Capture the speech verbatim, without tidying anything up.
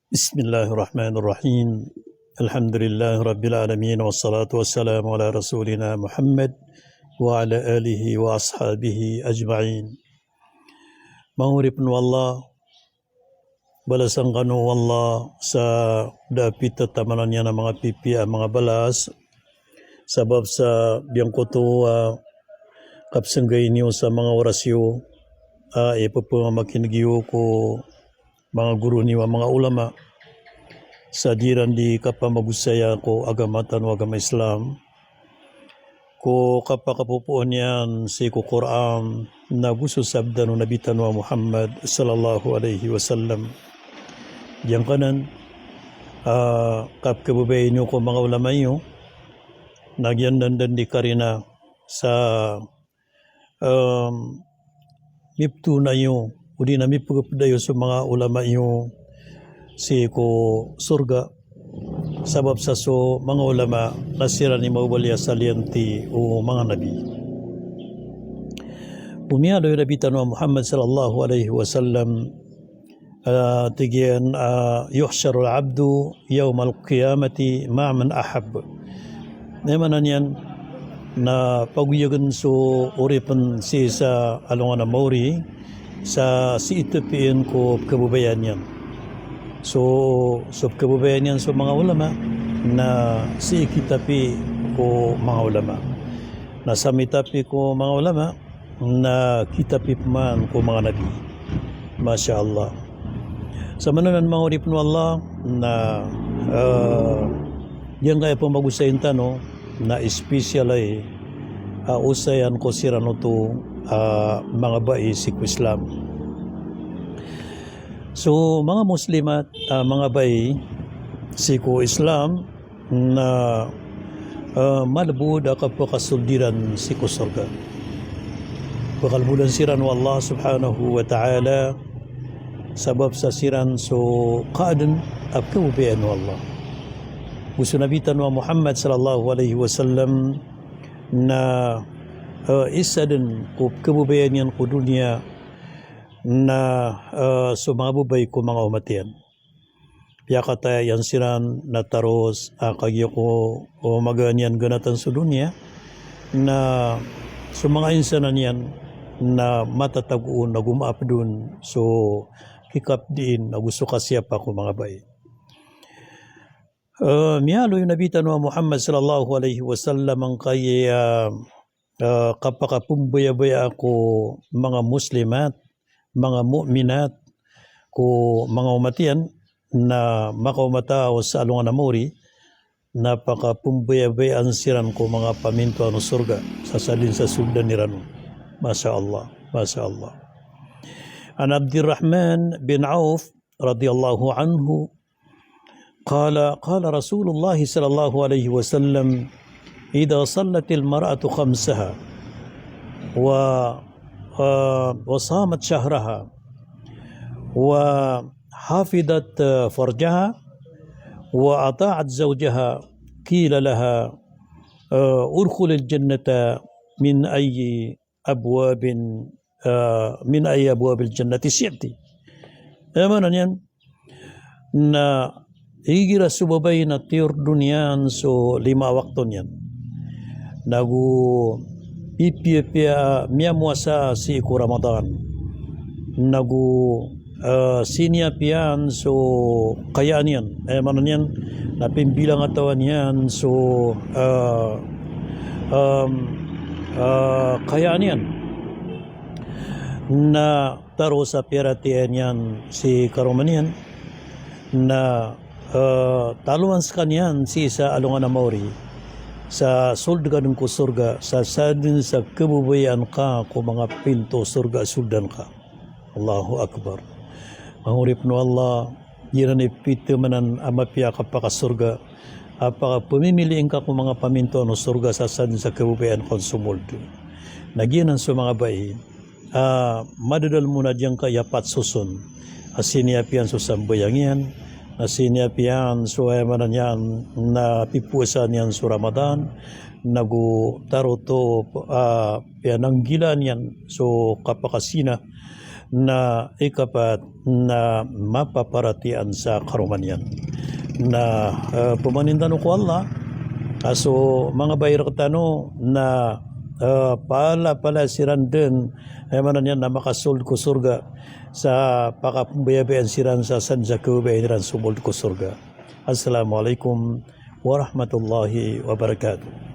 Bismillahirrahmanirrahim. Alhamdulillahi Rabbil Alamin, wassalatu wassalamu ala Rasulina Muhammad wa ala alihi wa ashabihi ajma'in. Manga oripen o Allah, balasan kano o Allah sa da a pitataman iyan a manga pipiya a manga balas, sabap sa giyangkoto a kapsenggai niyo sa manga oras iyo a ipepamakineg iyo ko manga goro niyo a manga ulama, sa di iran di kapamagosaya ko agama tano a agama Islam, ko kapakapopoon iyan sii ko Qur'an nago so sabda o Nabi tano a Muhammad sallallahu alaihi wasallam. Giyangkanan a kapkhababayai niyo ko manga ulama iyo, na giyanan den di karina sa, em, miptoon iyo, odi na mipegeped iyo so manga ulama iyo sii ko sorga, sabap sa so manga ulama na siran i mababaloy a saliyanti o manga nabi. Omiyaaloy o Nabi tano a Muhammad sallallahu alaihi wasallam, ah, tig iyan, ah, "Yuhsharul abdu yawmal qiyamati ma'a man ahab." Aya maana niyan na pagoyagen so oripen sii sa alongan a maori sa sii tapien ko pkhababayaan iyan. So, so pkhababayaan iyan so manga ulama na sii kitapi ko manga ulama. Na sa mitapi ko manga ulama na kitapi peman ko manga nabi. Masha Allah. Sa maana nan manga oripen o Allah na, eh, giyangkaya pemagosayin tano na special ai, ah, osayan ko siran oto, ah, manga bai sii ko Islam. So manga muslimat, ah, manga bai sii ko Islam, na, eh, malbod a kapakasold iran sii ko sorga. Pakalbodan siran o Allah subhanahu wa ta'ala sabap sa siran so kaaden a pkhababayaan o Allah. Go so Nabi tano a Muhammad sallallahu alaihi wasallam na, eh, isa den ko pkhababayaan iyan ko doniya na, eh, so manga babay ko manga omat iyan. Piyakataya iyan siran na taros a kagiya ko, o, magaan iyan ganatan so doniya, na so manga insanan iyan na matatago on ago maaped on so kikapdiin ago so kasiyapa ko manga bai. Eh, miyaaloy o Nabi tano a Muhammad sallallahu alaihi wasallam angkaya, eh, kapakapembayabayaan ko manga muslimat, manga mu'minat, ko manga omat iyan na makaomata o sa alongan a maori, na pakapembayabayaan siran ko manga pamintoan o sorga sa sadn sa soldan iran on. Masha Allah, masha Allah. An Abdurrahman bin Auf radhiyallahu anhu, قال، قال رسول الله صلى الله عليه وسلم: إذا صلت المرأة خمسها و، آه، وصامت شهرها وحفظت فرجها وأطاعت زوجها قيل لها، آه، ادخلي الجنة من أي أبواب، آه، من أي أبواب الجنة شئت. Aya maana niyan na igira so babay na tiyordo niyan so lima a wakto niyan, nago pipiyapiya miyamowasa sii ko Ramadan, nago, eh, siniyapiyan so kayaan iyan, eh, maana niyan na pimbilangatawan iyan so, eh, em, eh, kayaan iyan, na taros a piyaratiyaya niyan si karoma niyan, na, eh, taloan skaniyan sii sa alongan a maori sa sold ka dn ko sorga sa sadn sa khababayaan ka ko manga pinto sorga a soldan ka. Allahu Akbar. Manga oripen o Allah, giyanan i pitamanan a mapiya a kapakasorga a pakapemimilii ngka ko manga pamintoan o sorga sa sadn sa khababayaan ka on somold. Na giyanan so manga bai a madadalem on a giyangkaya pat soson a siniyapiyan so sambayang iyan, na siniyapiyan so, aya maana niyan na pipowasaan iyan so Ramadan, nago taroto a piyananggilaan iyan so kapakazina, Na ikapat na mapaparatiyayaan sa karoma niyan. Na, eh, pamanin tano ko Allah a so manga bae rektano na, eh, palapalaya siran den, eh, maana niyan na makasold ko sorga sa pakapembayabayaan siran sa san sa kababayaan iran somold ko sorga. Assalamu alaikum warahmatullahi wabarakatuh.